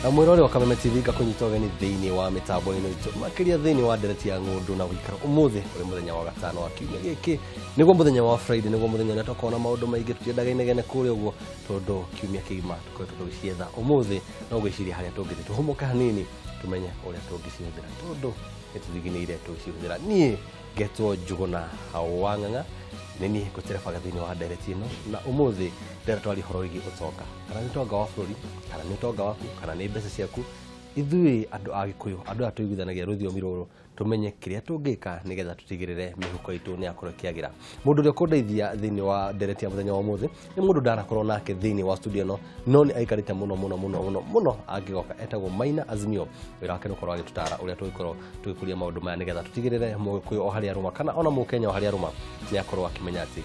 Na mwĩrore wa Kameme TV, ngakũnyita ũgeni thĩinĩ wa mĩtambo ĩno itũ, makĩria thĩinĩ wa ndereti ya ng'ũndũ na ũikaro. Ũmũthĩ ũrĩ mũthenya wa gatano wa kiumia gĩkĩ, nĩguo mũthenya wa Friday, nĩguo mũthenya ũrĩa tũkoragwo na maũndũ maingĩ. Tũtiendaga inegene kũrĩa ũguo tondũ kiumia kĩgima tũkoretwo tũgĩcietha. Ũmũthĩ no gwĩciria harĩa tũngĩthiĩ tũhũmũke hanini, tũmenye ũrĩa tũngĩcihũthĩra tondũ nĩtũthiginĩire tũgĩcihũthĩra. Niĩ ngetwo Njũgũna wa Ng'ang'a, nĩ niĩ ngũterebaga thĩinĩ wa ndereti ĩno, na ũmũthĩ ndĩrenda twarie ũhoro wĩgiĩ ũtonga, kana nĩ ũtonga wa bũrũri, kana nĩ ũtonga waku, kana nĩ mbeca ciaku. Ithuĩ andũ a Gĩkũyũ, andũ aya tũiguithanagia rũthiomi rũrũ, tũmenye kĩrĩa tũngĩka nĩgetha tũtigĩrĩre mĩhuko itũ nĩ yakorwo ĩkĩagĩra. Mũndũ ũrĩa ũkũndeithia thĩinĩ wa ndereti ya mũthenya wa ũmũthĩ nĩ mũndũ ndanakorwo nake thĩinĩ wa studio ĩno, no nĩ aikarĩte mũno mũno mũno mũno mũno angĩgoka. Etagwo Maina Azimio. Wĩra wake nĩ ũkorwo agĩtũtara ũrĩa tũngĩkorwo tũgĩkũria maũndũ maya nĩgetha tũtigĩrĩre Mũgĩkũyũ o harĩa arũma kana ona Mũkenya o harĩa arũma nĩ akorwo akĩmenya atĩ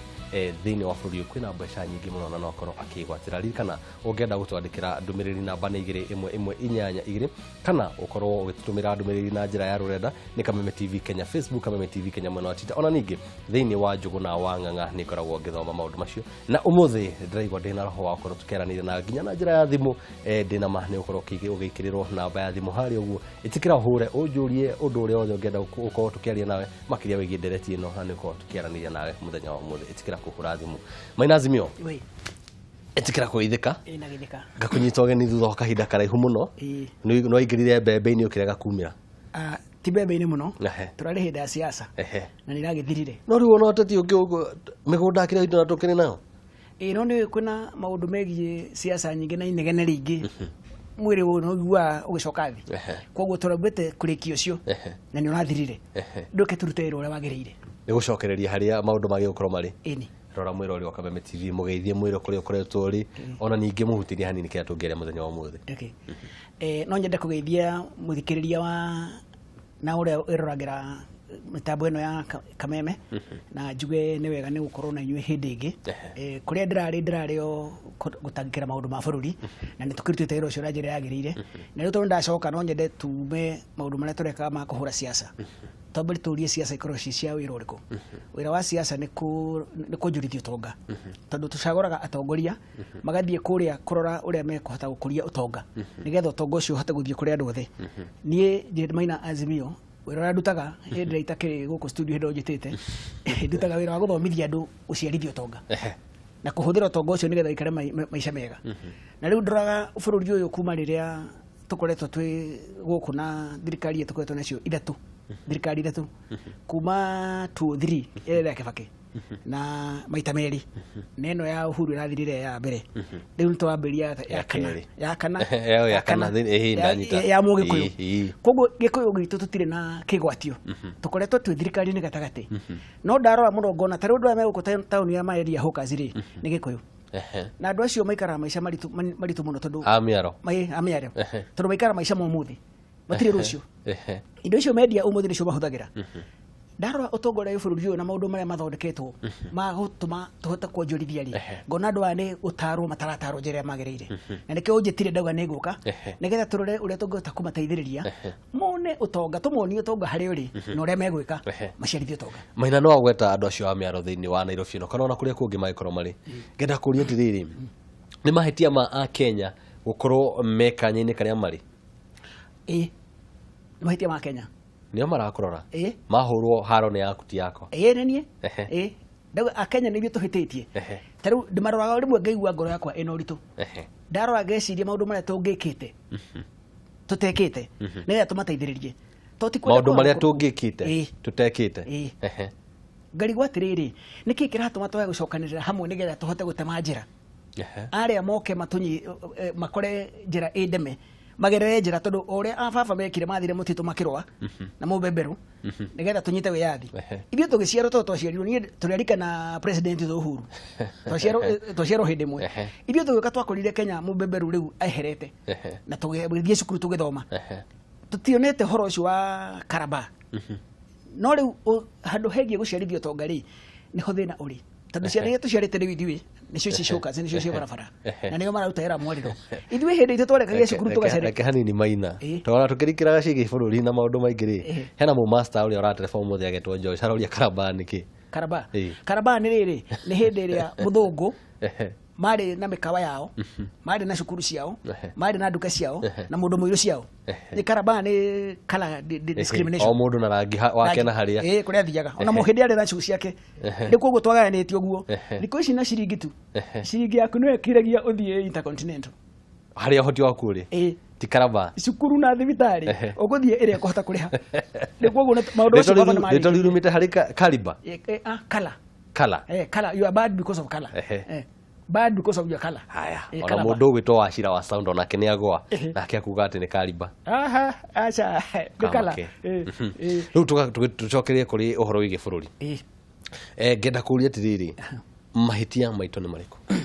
thĩinĩ wa bũrũri ũyũ kwĩna mbeca nyingĩ mũno na no akorwo akĩgwatĩra. Ririkana, ũngĩenda gũtwandĩkĩra ndũmĩrĩri, namba nĩ 21182, kana ũkorwo ũgĩtũtũmĩra ndũmĩrĩri na njĩra ya rũrenda nĩ Kameme TV Kenya Facebook, Kameme TV Kenya mwena wa Twitter, ona ningĩ thĩinĩ wa Njũgũna wa Ng'ang'a nĩ ngoragwo ngĩthoma maũndũ macio. Na ũmũthĩ ndĩraigua ndĩna roho wa gũkorwo tũkĩaranĩria na nginya na njĩra ya thimũ. Ndĩna ma nĩ ũkorwo ũgĩkĩrĩrwo namba ya thimũ harĩa ũguo. Ĩtĩkĩra ũhũre ũnjũrie ũndũ ũrĩa wothe ũngĩenda gũkorwo tũkĩaria nawe makĩria wĩgiĩ ndereti ĩno, na nĩ ũkorwo tũkĩaranĩria nawe mũthenya wa ũmũthĩ. Ĩtĩkĩra kũhũra thimũ. Maina Azimio. Wĩ. Ĩtĩkĩra kũgeithĩka. Ĩ, na gĩthĩka. Ngakũnyita ũgeni thutha wa kahinda karaihu mũno. Ĩ. Nĩ waingĩrire mbembe-inĩ ũkĩrega kumĩra. Ah, ti mbembe-inĩ mũno. Tũrarĩ hĩndĩ ya siasa na nĩ iragĩthirire. No rĩu ona ũteti ũngĩ ũguo, mĩgũnda kĩrĩa indo na tũkĩrĩ nayo. Ĩ, no nĩ kwĩna maũndũ megiĩ siasa nyingĩ na inegene rĩingĩ, mwĩrĩ ũyũ nĩ ũiguaga ũgĩcoka thĩ. Koguo tũrambĩte kũrĩkia ũcio na nĩ ũrathirire. Ndũke tũrute wĩra ũrĩa wagĩrĩire. Nĩ gũcokereria harĩa maũndũ magĩrĩirwo gũkorwo marĩ. Ĩni. Rora mwĩrori wa Kameme TV, mũgeithie mwĩre kũrĩa ũkoretwo ũrĩ, ona ningĩ mũhutĩrie hanini kĩrĩa tũngĩaria mũthenya wa ũmũthĩ. Okay. No nyende kũgeithia mũthikĩrĩria wa na ũrĩa wĩroragĩra mĩtambo ĩno ya Kameme, na njuge nĩ wega nĩ gũkorwo na inyuĩ hĩndĩ ĩngĩ. Kũrĩa ndĩrarĩ o gũtangĩkĩra maũndũ ma bũrũri, na nĩ tũkĩrutĩte wĩra ũcio na njĩra yagĩrĩire. Na rĩu tondũ ndacoka, no nyende tume maũndũ marĩa tũrekaga ma kũhũra siasa, twambe tũrie siasa ikorwo ci cia wĩra ũrĩkũ. Wĩra wa siasa nĩ kuonjorithia ũtonga, tondũ tũcagũraga atongoria magathiĩ kũrĩa kũrora ũrĩa mekũhota gũkũria ũtonga nĩgetha ũtonga ũcio ũhote gũthiĩ kũrĩ andũ othe. Niĩ njĩ Maina Azimio, wĩra ũrĩa ndutaga hĩndĩ ĩrĩa itakĩrĩ gũkũ studio, hĩndĩ ĩrĩa ũnjĩtĩte, ndutaga wĩra wa gũthomithia andũ gũciarithia ũtonga na kũhũthĩra ũtonga ũcio nĩgetha ikare maica mega. Na rĩu ndoraga bũrũri ũyũ kuma rĩrĩa tũkoretwo twĩ gũkũ na thirikari ĩyo tũkoretwo nacio ithatũ, thirikari ithatũ kuma 2003 ĩrĩa ya Kibaki na maita merĩ, na ĩno ya Uhuru ĩrathirire ya mbere. Rĩu nĩ tũrambĩrĩria ya kana. Kerĩ. Ya kana. Ĩyo ya kana, ndanyita. Ya Mũgĩkũyũ. Ĩĩ. Koguo Gĩkũyũ gitũ tũtirĩ na kĩgwatio, tũkoretwo twĩ thirikari-inĩ gatagatĩ. No ndarora mũno ngona ta rĩu andũ aya megũkũ taũni ya Maeria Hawkers rĩ, nĩ Gĩkũyũ. Na andũ acio maikaraga maica maritũ mũno tondũ A mĩaro. A mĩaro. Tondũ maikaraga maica ma ũmũthĩ, matirĩ rũciũ. Indo icio mendia ũmũthĩ nĩcio mahũthagĩra. Ndarora ũtongoria wa bũrũri ũyũ na maũndũ marĩa mathondeketwo ma gũtũma tũhote kuonjorithia rĩ, ngona andũ aya nĩ gũtarwo mataratarwo njĩra ĩrĩa magĩrĩire, na nĩkĩo ũnjĩtire ndauga nĩ ngũka nĩgetha tũrore ũrĩa tũngĩhota kũmateithĩrĩria mone ũtonga, tũmonie ũtonga harĩa ũrĩ na ũrĩa megwĩka maciarithie ũtonga. Maina, no agweta andũ acio a mĩaro thĩinĩ wa Nairobi ĩno kana ona kũrĩa kũngĩ mangĩkorwo marĩ, ngenda kũria atĩrĩrĩ, nĩ mahĩtia ma Akenya gũkorwo me kanya-inĩ karĩa marĩ? Ĩ, nĩ mahĩtia ma Kenya. Nĩo marakũrora. Ĩ. Mahũrwo haro nĩ yaku ti yakwa. Ĩ, nĩ niĩ. Ĩ, ndauga Akenya nĩ ithuĩ tũhĩtĩtie. Ta rĩu ndĩmaroraga rĩmwe ngaigua ngoro yakwa ĩna ũritũ. Ndarora ngeciria maũndũ marĩa tũngĩkĩte tũtekĩte nĩgetha tũmateithĩrĩrie. To ti kwenda maũndũ kwaga marĩa tũngĩkĩte. tũngĩkĩte tũtekĩte. Ĩ. Ngarigwo atĩrĩrĩ, nĩkĩ kĩratũma twage gũcokanĩrĩra hamwe nĩgetha tũhote gũtema njĩra? Arĩa moke matũnyi makore njĩra ĩ ndeme, magerere njĩra, tondũ o ũrĩa a baba mekire, mathire mũtitũ makĩrũa na mũbeberũ nĩgetha tũnyite wĩyathi. Ithuĩ tũgĩciarwo, tondũ twaciarirwo, niĩ tũrĩ na president witũ Uhuru, twaciarwo hĩndĩ ĩmwe. Ithuĩ tũgĩũka twakorire Kenya mũbeberu rĩu eherete, na tũgĩthiĩ cukuru tũgĩthoma. Tũtionete ũhoro ũcio wa karaba. No rĩu handũ hegiĩ gũciarithia ũtonga rĩ, nĩho thĩna ũrĩ, tondũ ciana iria tũciarĩte rĩu ithuĩ nĩcio ici cũka, nĩcio ciĩ barabara na nĩo mararuta wĩra mwarĩro. Ithuĩ hĩndĩ itũ twarekagia cukuru tũgacerera. Reke hanini, Maina. Tondũ tũkĩrikĩraga ciĩgiĩ bũrũri na maũndũ maingĩ rĩ, hena mũmaster ũrĩa ũratereba ũmũthĩ agetwo Joyce, aroria karaba nĩkĩ? Karaba. Karaba nĩ rĩrĩ, nĩ hĩndĩ ĩrĩa mũthũngũ Marĩ na mĩkawa yao, marĩ na cukuru ciao, marĩ na nduka ciao, na mũndũ mũirũ ciao. Nĩ karaba nĩ colour discrimination. O mũndũ na rangi wake na harĩa. Ĩĩ, kũrĩa athiaga. Ona mũhĩndĩ arĩ na cuu ciake. Rĩu koguo twagayanĩtio ũguo. Thikũ ici na ciringi tu, ciringi yaku nĩyo ĩkiragia ũthiĩ Intercontinental. Harĩa ũhoti waku ũrĩ. Ti karaba. Cukuru na thibitarĩ, ũgũthiĩ ĩrĩa ũkũhota kũrĩha. Rĩu koguo maũndũ macio baba nĩ Rĩtwa riumĩte harĩ kariba. Colour. Colour. Colour. You are bad because of colour. Bad because of your colour. Haya, ona colour. Mũndũ ũgwĩtwo Wacira wa sound onake nĩ agwa. Nake akuga atĩ nĩ kariba. Aha, aca, nĩ colour. Kamake. Rĩu tũcokerie kũrĩ ũhoro wĩgiĩ bũrũri. Ngenda kũria atĩrĩrĩ, mahĩtia maitũ nĩ marĩkũ?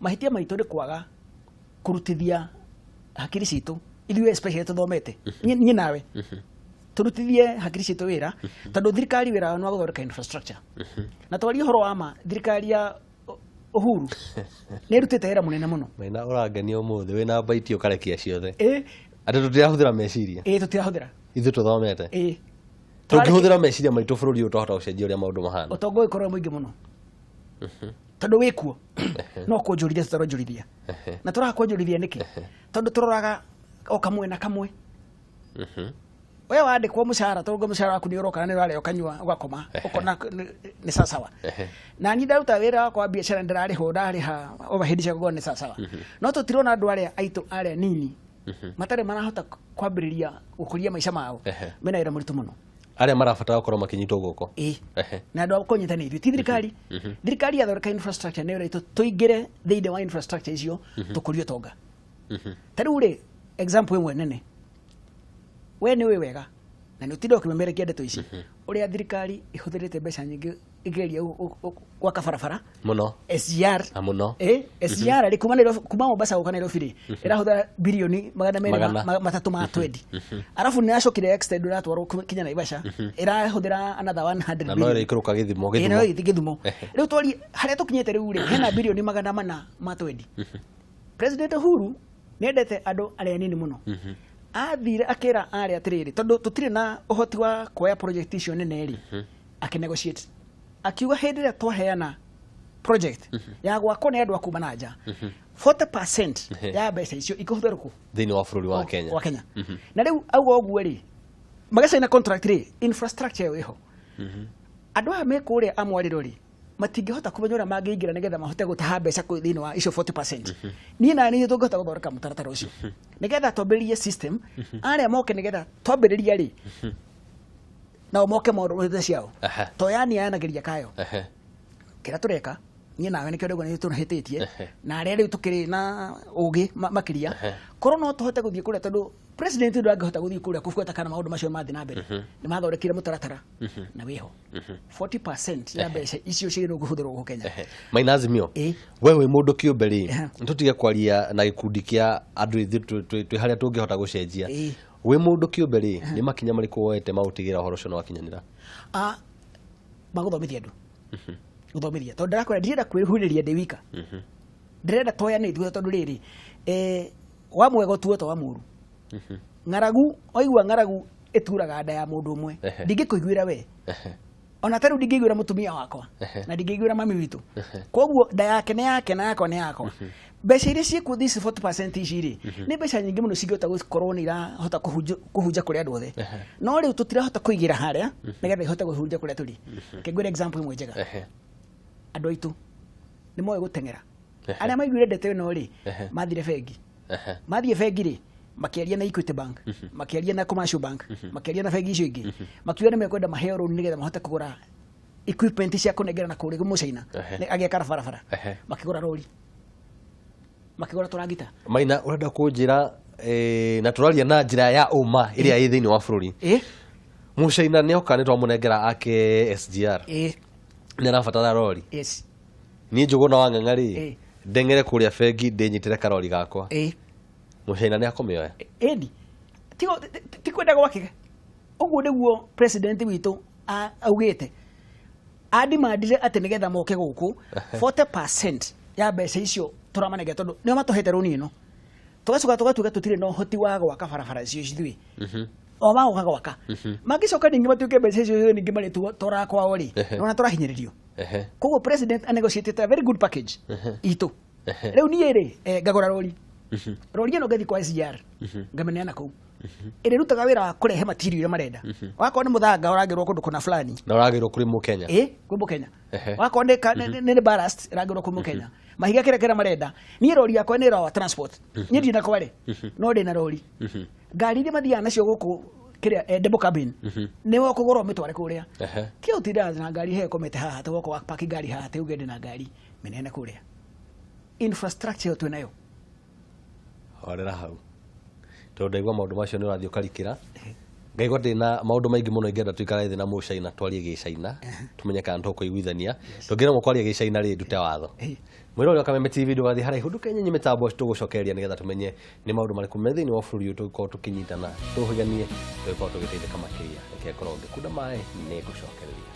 Mahĩtia maitũ nĩ kwaga kũrutithia hakiri citũ, ithuĩ especially tũthomete, niĩ nawe, tũrutithie hakiri citũ wĩra, tondũ thirikari wĩra wao nĩ wa gũthondeka infrastructure. Na twarie ũhoro wa ma, thirikari ya Uhuru nĩ ĩrutĩte wĩra mũnene mũno. Maina, ũrangenia ũmũthĩ, wĩna mbaiti ũkarekia ciothe. Atĩ tũtirahũthĩra meciria? Ĩ, tũtirahũthĩra. Ithuĩ tũthomete? Ĩ. Tũngĩhũthĩra meciria maitũ, bũrũri ũyũ twahota gũcenjia ũrĩa maũndũ mahana? Ũtonga ũgĩkorwo mũingĩ mũno, tondũ wĩkuo no kuonjorithia, tũtaronjorithia. Na tũraga kuonjorithia nĩkĩ? Tondũ tũroraga o kamwe na kamwe. We wandĩkwo mũcara, tondũ mũcara waku nĩ ũroka na nĩ ũrarĩa, ũkanyua, ũgakoma, ũkona nĩ sawasawa. Na niĩ ndaruta wĩra wakwa wa biacara, ndĩrarĩhwo, ndarĩha overhead ciakwa, ngona nĩ sawasawa. No tũtirona andũ arĩa aitũ arĩa nini matarĩ marahota kwambĩrĩria gũkũria maica mao, mena wĩra mũritũ mũno. Arĩa marabatara gũkorwo makĩnyitwo guoko. Ĩ. Na andũ a kũnyita nĩ ithuĩ, ti thirikari. Thirikari yathondeka infrastructure, nĩ wĩra witũ tũingĩre thĩinĩ wa infrastructure icio, tũkũrie ũtonga. Ta rĩu rĩ, example ĩmwe nene, we nĩ ũĩ wega na nĩ ũtinda ũkĩmemerekia ndeto ici, ũrĩa thirikari ĩhũthĩrĩte mbeca nyingĩ ĩkĩgeria gwaka barabara. Mũno. SGR. Na mũno. SGR rĩ, kuma Nairobi, kuma Mombasa gũka Nairobi rĩ, ĩrahũthĩra birioni 200 Magana. 300 ma 20. Arabu nĩ yacokire extend, ĩratwarwo kinya Naivasha, ĩrahũthĩra another 100 Na no billion. ĩraikũrũka gĩthimo. Ĩ, no gĩthimo. ĩgĩthiĩ Gĩthumo. Rĩu twarie harĩa tũkinyĩte rĩu rĩ, hena birioni 420. President Uhuru nĩendete andũ arĩa nini mũno. Athire akĩra arĩa atĩrĩrĩ, tondũ tũtirĩ na ũhoti wa kuoya project icio nene rĩ, akĩnegotiate, akiuga hĩndĩ ĩrĩa twaheana project ya gwakwo nĩ andũ a kuma na nja, 40% ya mbeca icio ikũhũthĩrwo kũ? Thĩinĩ wa bũrũri wa Kenya. Wa Kenya. Na rĩu auga ũguo rĩ, magacaina contract rĩ, infrastructure ĩyo ĩho. Andũ aya me kũrĩa a mwarĩro rĩ, matingĩhota kũmenya ũrĩa mangĩingĩra nĩgetha mahote gũtaha mbeca kũ thĩinĩ wa icio 40%. Niĩ na niĩ tũngĩhota gũthondeka mũtaratara ũcio nĩgetha twambĩrĩrie system, arĩa moke, nĩgetha twambĩrĩria rĩ, nao moke maũndũ ciao. To yani yanagĩria kayo. Kĩrĩa tũreka niĩ nawe nĩkĩo ndauga nĩ tũhĩtĩtie, na arĩa rĩu tũkĩrĩ na ũgĩ makĩria, korwo no tũhote gũthiĩ kũrĩa, tondũ president ndangĩhota gũthiĩ kũrĩa kũbuata kana maũndũ macio mathiĩ na mbere. Nĩ mathondekire mũtaratara na wĩho 40% ya mbeca icio ciagĩrĩirwo kũhũthĩrwo gũkũ Kenya. Maina Azimio, we wĩ mũndũ kĩũmbe rĩ, tũtige kwaria na gĩkundi kĩa andũ, ithuĩ twĩ harĩa tũngĩhota gũcenjia. Wĩ mũndũ kĩũmbe rĩ, nĩ makinya marĩkũ woete magũtigĩrĩra ũhoro ũcio nĩ wakinyanĩra? Ah, magũthomithia andũ, gũthomithia, tondũ ndĩrakwĩra ndirenda kwĩhurĩria ndĩ wika, ndĩrenda twoyane ithuothe, tondũ rĩrĩ, wa mwega ũtuo to wa mũru. Ng'aragu, waigua ng'aragu ĩturaga nda ya mũndũ ũmwe. Ndingĩkũiguĩra we, ona ta rĩu ndingĩiguĩra mũtumia wakwa na ndingĩiguĩra mami witũ. Koguo nda yake nĩ yake na yakwa nĩ yakwa. Mbeca iria ciĩkuo, this 40% ici rĩ, nĩ mbeca nyingĩ mũno cingĩhota gũkorwo nĩ irahota kũhunja kũrĩ andũ othe, no rĩu tũtirahota kũigĩra harĩa nĩgetha ihote kũhunja kũrĩa tũrĩ. Reke ngwĩre example ĩmwe njega. Andũ aitũ nĩ moĩ gũteng'era. Arĩa maiguire ndeto ĩno rĩ, mathire bengi. Mathiĩ bengi rĩ, makĩaria na Equity Bank, makĩaria na Commercial Bank, makĩaria na bengi icio ingĩ, makiuga nĩ mekwenda maheo rũni nĩgetha mahote kũgũra equipment cia kũnengerana kũrĩa mũcaina agĩaka barabara. Makĩgũra rori, makĩgũra tũragita. Maina, ũrenda kũnjĩra na tũraria na njĩra ya ũma ĩrĩa ĩ thĩinĩ wa bũrũri, mũcaina nĩ oka, nĩ twamũnengera ake SGR, nĩ arabatara rori? Yes. Niĩ Njũgũna wa Ng'ang'a rĩ, ndeng'ere kũrĩa bengi ndĩnyitĩre karori gakwa, mũcaina nĩ akũmĩoya? Ĩni, ti kwenda gwake. Ũguo nĩguo president witũ augĩte, andimandire atĩ nĩgetha moke gũkũ, 40% ya mbeca icio tũramanengera, tondũ nĩo matũhete rũni ĩno, tũgacoka tũgatuĩka tũtirĩ na ũhoti wa gwaka barabara icio ithuĩ, o magoka gwaka, mangĩcoka ningĩ matuĩke mbeca icio ciothe ningĩ marĩtwaraga kwao rĩ, nĩwona tũrahinyĩrĩrio. Koguo president anegotiated a very good package itũ. Rĩu niĩ rĩ, ngagũra rori, rori ĩno ngathiĩ kwa SGR, ngamĩneana kũu, ĩrĩrutaga wĩra wa kũrehe material ĩrĩa marenda. Wakorwo nĩ mũthanga ũragĩrwo kũndũ kũna fulani, Na ũragĩrwo kũrĩ Mũkenya. Ĩ, kwĩ Mũkenya. Wakorwo nĩ ballast, ĩragĩrwo kwĩ Mũkenya. Mahiga, kĩrĩa kĩrĩa marenda. Niĩ rori yakwa nĩ ĩrawa transport. Niĩ ndirĩ na kware, no ndĩ na rori. Ngari iria mathiaga nacio gũkũ kĩrĩa, demo cabin, nĩ ũkũgũra ũmĩtware kũrĩa. Ti ũtindaga na ngari he ĩkomete haha, atĩ woka wapaki ngari haha, atĩ uge ndĩ na ngari mĩnene kũrĩa. Infrastructure ĩyo twĩ nayo. Horera hau, tondũ ndaigua maũndũ macio nĩ ũrathiĩ ũkarikĩra, ngaigua ndĩ na maũndũ maingĩ mũno ingĩenda tũikare thĩ na Mũcaina, twarie Gĩcaina, tũmenye kana tũkũiguithania. Tũngĩremwo kwaria Gĩcaina rĩ, ndute watho. Mwĩrore wa Kameme TV, ndũgathiĩ haraihu, ndũkenyenye mĩtambo, tũgũcokereria nĩgetha tũmenye nĩ maũndũ marĩkũ me thĩinĩ wa bũrũri ũyũ tũngĩkorwo tũkĩnyitana, tũhĩganie, tũgĩkorwo tũgĩteithĩka makĩria. Reke ngorwo ngĩkunda maĩ, nĩ ngũcokereria.